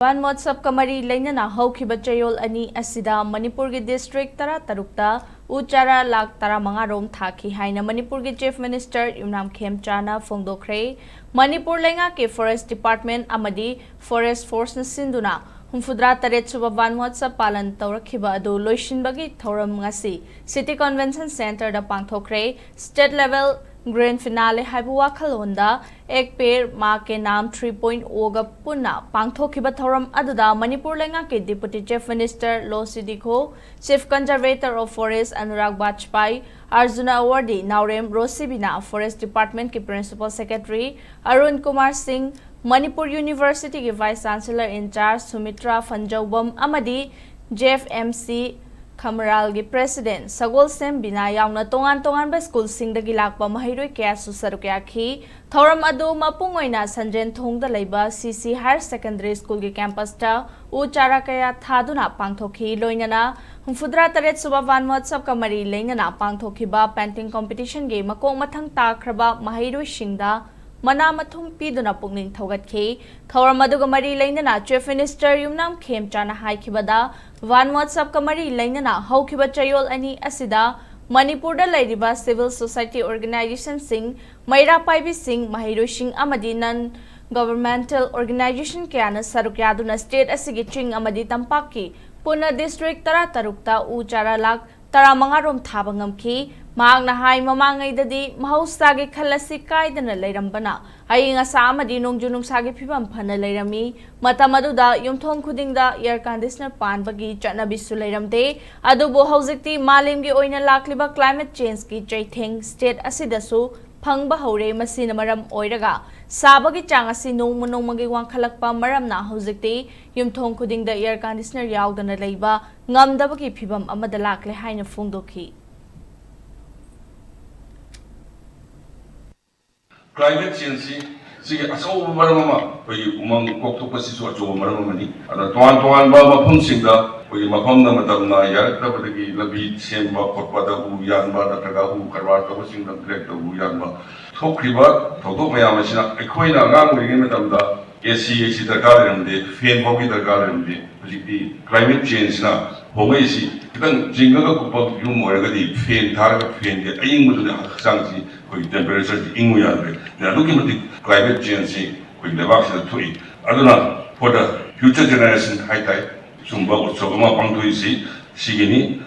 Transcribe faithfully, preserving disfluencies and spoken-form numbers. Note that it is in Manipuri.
ꯚꯥꯟ ꯃꯍꯣꯠꯁꯕꯀ ꯃꯔꯤ ꯂꯩꯅꯅ ꯍꯧꯈꯤꯕ ꯆꯌꯣꯜ ꯑꯅꯤ ꯑꯁꯤꯗ ꯃꯅꯤꯄꯨꯔꯒꯤ ꯗꯤꯁꯇ꯭ꯔꯤꯛ ꯇꯔꯥ ꯇꯔꯨꯛꯇ ꯎ ꯆꯥꯔꯥ ꯂꯥꯈ ꯇꯔꯥ ꯃꯉꯥ ꯔꯣꯝ ꯊꯥꯈꯤ ꯍꯥꯏꯅ ꯃꯅꯤꯄꯨꯔꯒꯤ ꯆꯤꯐ ꯃꯤꯅꯤꯁꯇꯔ ꯌꯨꯝꯅꯥꯝ ꯈꯦꯝꯆꯥꯅ ꯐꯣꯡꯗꯣꯛꯈ꯭ꯔꯦ꯫ ꯃꯅꯤꯄꯨꯔ ꯂꯩꯉꯥꯛꯀꯤ ꯐꯣꯔꯦꯁ ꯗꯤꯄꯥꯔꯠꯃꯦꯟ ꯑꯃꯗꯤ ꯐꯣꯔꯦꯁ꯭ꯠ ꯐꯣꯔꯁꯅ ꯁꯤꯟꯗꯨꯅ ꯍꯨꯝꯐꯨꯇꯔꯥ ꯇꯔꯦꯠ ꯁꯨꯕ ꯚꯥꯟ ꯃꯍꯣꯠꯁꯕ ꯄꯥꯂꯟ ꯇꯧꯔꯛꯈꯤꯕ ꯑꯗꯨ ꯂꯣꯏꯁꯤꯟꯕꯒꯤ ꯊꯧꯔꯝ ꯉꯁꯤ ꯁꯤꯇꯤ ꯀꯟꯚꯦꯟꯁꯟ ꯁꯦꯟꯇꯔꯗ ꯄꯥꯡꯊꯣꯛꯈ꯭ꯔꯦ꯫ ꯁ꯭ꯇꯦꯠ ꯂꯦꯚꯦꯜ ꯒ꯭ꯔꯦꯟꯗ ꯐꯤꯅꯥꯂꯦ ꯍꯥꯏꯕ ꯋꯥꯈꯜꯂꯣꯟꯗ ꯑꯦꯛ ꯄꯦꯔ ꯃꯥ ꯀꯦ ꯅꯥꯝ ꯊ꯭ꯔꯤ ꯄꯣꯏꯟꯠ ꯑꯣꯒ ꯄꯨꯟꯅ ꯄꯥꯡꯊꯣꯛꯈꯤꯕ ꯊꯧꯔꯝ ꯑꯗꯨꯗ ꯃꯅꯤꯄꯨꯔ ꯂꯩꯉꯥꯛꯀꯤ deputy chief minister Losii Dikho, chief conservator of forest Anurag Bajpai, Arjuna awardee Naorem ꯔꯣꯁꯤꯕꯤꯅ, ꯐꯣꯔꯦꯁ꯭ꯠ ꯗꯤꯄꯥꯔꯠꯃꯦꯟꯠꯀꯤ ꯄ꯭ꯔꯤꯟꯁꯤꯄꯥꯜ ꯁꯦꯀ꯭ꯔꯦꯇꯔꯤ ꯑꯔꯨꯟ ꯀꯨꯃꯥꯔ ꯁꯤꯡ, ꯃꯅꯤꯄꯨꯔ ꯌꯨꯅꯤꯚꯔꯁꯤꯇꯤꯒꯤ vice chancellor in charge Sumitra Phanjoubam ꯑꯃꯗꯤ ꯖꯦꯐ ꯑꯦꯝ ꯁꯤ ꯈꯝꯔꯥꯜꯒꯤ ꯄ꯭ꯔꯦꯁꯤꯗꯦꯟꯠ ꯁꯒꯣꯜꯁꯦꯝ ꯕꯤꯅꯥ ꯌꯥꯎꯅ ꯇꯣꯉꯥꯟ ꯇꯣꯉꯥꯟꯕ ꯁ꯭ꯀꯨꯜꯁꯤꯡꯗꯒꯤ ꯂꯥꯛꯄ ꯃꯍꯩꯔꯣꯏ ꯀꯌꯥꯁꯨ ꯁꯔꯨꯛ ꯌꯥꯈꯤ꯫ ꯊꯧꯔꯝ ꯑꯗꯨ ꯃꯄꯨꯡ ꯑꯣꯏꯅ ꯁꯟꯖꯦꯟꯊꯣꯡꯗ ꯂꯩꯕ ꯁꯤ ꯁꯤ ꯍꯥꯌꯔ ꯁꯦꯀꯦꯟꯗꯔꯤ ꯁ꯭ꯀꯨꯜꯒꯤ ꯀꯦꯝꯄꯁꯇ ꯎ ꯆꯥꯔꯥ ꯀꯌꯥ ꯊꯥꯗꯨꯅ ꯄꯥꯡꯊꯣꯛꯈꯤ꯫ ꯂꯣꯏꯅꯅ ꯍꯨꯝꯐꯨꯇꯔꯥ ꯇꯔꯦꯠ ꯁꯨꯕ ꯚꯥꯟ ꯃꯍꯣꯠꯁꯕꯀ ꯃꯔꯤ ꯂꯩꯅꯅ ꯄꯥꯡꯊꯣꯛꯈꯤꯕ ꯄꯦꯟꯇꯤꯡ ꯀꯝꯄꯤꯇꯤꯁꯟꯒꯤ ꯃꯀꯣꯛ ꯃꯊꯪ ꯇꯥꯈ꯭ꯔꯕ ꯃꯍꯩꯔꯣꯏꯁꯤꯡꯗ ꯃꯅꯥ ꯃꯊꯨꯝ ꯄꯤꯗꯨꯅ ꯄꯨꯛꯅꯤꯡ ꯊꯧꯒꯠꯈꯤ꯫ ꯊꯧꯔꯝ ꯑꯗꯨꯒ ꯃꯔꯤ ꯂꯩꯅꯅ ꯆꯤꯐ ꯃꯤꯅꯤꯁꯇꯔ ꯌꯨꯝꯅꯥꯝ ꯈꯦꯝꯆꯥꯅ ꯍꯥꯏꯈꯤꯕꯗ, ꯚꯥꯟ ꯃꯍꯣꯠꯁꯕꯀ ꯃꯔꯤ ꯂꯩꯅꯅ ꯍꯧꯈꯤꯕ ꯆꯌꯣꯜ ꯑꯅꯤ ꯑꯁꯤꯗ ꯃꯅꯤꯄꯨꯔꯗ ꯂꯩꯔꯤꯕ ꯁꯤꯚꯤꯜ ꯁꯣꯁꯥꯏꯇꯤ ꯑꯣꯔꯒꯅꯥꯏꯖꯦꯁꯟꯁꯤꯡ, ꯃꯩꯔꯥ ꯄꯥꯏꯕꯤꯁꯤꯡ, ꯃꯍꯩꯔꯣꯏꯁꯤꯡ ꯑꯃꯗꯤ ꯅꯟ ꯒꯚꯔꯟꯃꯦꯟꯇꯦꯜ ꯑꯣꯔꯒꯅꯥꯏꯖꯦꯁꯟ ꯀꯌꯥꯅ ꯁꯔꯨꯛ ꯌꯥꯗꯨꯅ ꯁ꯭ꯇꯦꯠ ꯑꯁꯤꯒꯤ ꯆꯤꯡ ꯑꯃꯗꯤ ꯇꯝꯄꯥꯛꯀꯤ ꯄꯨꯟꯅ ꯗꯤꯁꯇ꯭ꯔꯤꯛ ꯇꯔꯥ ꯇꯔꯨꯛꯇ ꯎ ꯆꯥꯔꯥ ꯂꯥꯈ ꯇꯔꯥ ꯃꯉꯥ ꯔꯣꯝ ꯊꯥꯕ ꯉꯝꯈꯤ꯫ ꯃꯍꯥꯛꯅ ꯍꯥꯏ, ꯃꯃꯥꯡꯉꯩꯗꯗꯤ ꯃꯍꯧꯁꯥꯒꯤ ꯈꯜ ꯑꯁꯤ ꯀꯥꯏꯗꯅ ꯂꯩꯔꯝꯕꯅ ꯑꯏꯪ ꯑꯁꯥ ꯑꯃꯗꯤ ꯅꯣꯡꯖꯨ ꯅꯨꯡꯁꯥꯒꯤ ꯐꯤꯕꯝ ꯐꯅ ꯂꯩꯔꯝꯃꯤ꯫ ꯃꯇꯝ ꯑꯗꯨꯗ ꯌꯨꯝꯊꯣꯡ ꯈꯨꯗꯤꯡꯗ ꯑꯦꯌꯔ ꯀꯟꯗꯤꯁꯅꯔ ꯄꯥꯟꯕꯒꯤ ꯆꯠꯅꯕꯤꯁꯨ ꯂꯩꯔꯝꯗꯦ꯫ ꯑꯗꯨꯕꯨ ꯍꯧꯖꯤꯛꯇꯤ ꯃꯥꯂꯦꯝꯒꯤ ꯑꯣꯏꯅ ꯂꯥꯛꯂꯤꯕ ꯀ꯭ꯂꯥꯏꯃꯦꯠ ꯆꯦꯟꯖꯀꯤ ꯆꯩꯊꯦꯡ ꯁ꯭ꯇꯦꯠ ꯑꯁꯤꯗꯁꯨ ꯐꯪꯕ ꯍꯧꯔꯦ꯫ ꯃꯁꯤꯅ ꯃꯔꯝ ꯑꯣꯏꯔꯒ ꯁꯥꯕꯒꯤ ꯆꯥꯡ ꯑꯁꯤ ꯅꯣꯡꯃ ꯅꯣꯡꯃꯒꯤ ꯋꯥꯡꯈꯠꯂꯛꯄ ꯃꯔꯝꯅ ꯍꯧꯖꯤꯛꯇꯤ ꯌꯨꯝꯊꯣꯡ ꯈꯨꯗꯤꯡꯗ ꯑꯦꯌꯔ ꯀꯟꯗꯤꯁꯅꯔ ꯌꯥꯎꯗꯅ ꯂꯩꯕ ꯉꯝꯗꯕꯒꯤ ꯐꯤꯕꯝ ꯑꯃꯗ ꯂꯥꯛꯂꯦ ꯍꯥꯏꯅ ꯐꯣꯡꯗꯣꯛꯈꯤ꯫ ꯀ꯭ꯂꯥꯏꯃꯦꯠ ꯆꯦꯟꯖꯁꯤ ꯁꯤꯒꯤ ꯑꯆꯧꯕ ꯃꯔꯝ ꯑꯃ, ꯑꯩꯈꯣꯏꯒꯤ ꯎꯃꯪ ꯀꯣꯛꯊꯣꯛꯄꯁꯤꯁꯨ ꯑꯆꯧꯕ ꯃꯔꯝ ꯑꯃꯅꯤ꯫ ꯑꯗ ꯇꯣꯉꯥꯟ ꯇꯣꯉꯥꯟꯕ ꯃꯐꯝꯁꯤꯡꯗ ꯑꯩꯈꯣꯏꯒꯤ ꯃꯐꯝꯅ ꯃꯇꯝ ꯅꯥꯏ ꯌꯥꯔꯛꯇꯕꯗꯒꯤ ꯂꯝꯕꯤ ꯁꯦꯝꯕ ꯈꯣꯠꯄꯗ ꯎ ꯌꯥꯟꯕ ꯅꯠꯇ꯭ꯔꯒ ꯎ ꯀꯔꯕꯥꯔ ꯇꯧꯕꯁꯤꯡꯗ ꯕ꯭ꯂꯦꯛꯇ ꯎ ꯌꯥꯟꯕ ꯊꯣꯛꯈ꯭ꯔꯤꯕ ꯊꯧꯗꯣꯛ ꯃꯌꯥꯝ ꯑꯁꯤꯅ ꯑꯩꯈꯣꯏꯅ ꯑꯉꯥꯡ ꯑꯣꯏꯔꯤꯉꯩ ꯃꯇꯝꯗ ꯑꯦ ꯁꯤ, ꯑꯦ ꯁꯤ ꯗꯔꯀꯥꯔ ꯂꯩꯔꯝꯗꯦ, ꯐꯦꯟ ꯐꯥꯎꯒꯤ ꯗꯔꯀꯥꯔ ꯂꯩꯔꯝꯗꯦ꯫ ꯍꯧꯖꯤꯛꯇꯤ ꯀ꯭ꯂꯥꯏꯃꯦꯠ ꯆꯦꯟꯖꯁꯤꯅ ꯍꯣꯡꯉꯛꯏꯁꯤ꯫ ꯈꯤꯇꯪ ꯆꯤꯡꯉꯒ ꯀꯨꯞꯄ ꯌꯨꯝ ꯑꯣꯏꯔꯒꯗꯤ ꯐꯦꯟ ꯊꯥꯔꯒ ꯐꯦꯟꯒꯤ ꯑꯏꯪꯕꯗꯨꯅ ꯍꯛꯆꯥꯡꯁꯤ, ꯑꯩꯈꯣꯏꯒꯤ ꯇꯦꯝꯄꯔꯦꯆꯔꯁꯤ ꯏꯪꯉꯨ ꯌꯥꯗ꯭ꯔꯦ꯫ ꯑꯗꯨꯛꯀꯤ ꯃꯇꯤꯛ ꯀ꯭ꯂꯥꯏꯃꯦꯠ ꯆꯦꯟꯖꯁꯤ ꯑꯩꯈꯣꯏ ꯂꯩꯕꯥꯛꯁꯤꯗ ꯊꯣꯛꯏ꯫ ꯑꯗꯨꯅ for the future generation ꯍꯥꯏ ꯇꯥꯏ, ꯁꯨꯝꯕ ꯎꯠꯁꯕ ꯑꯃ ꯄꯥꯡꯊꯣꯛꯏꯁꯤ ꯁꯤꯒꯤꯅꯤ꯫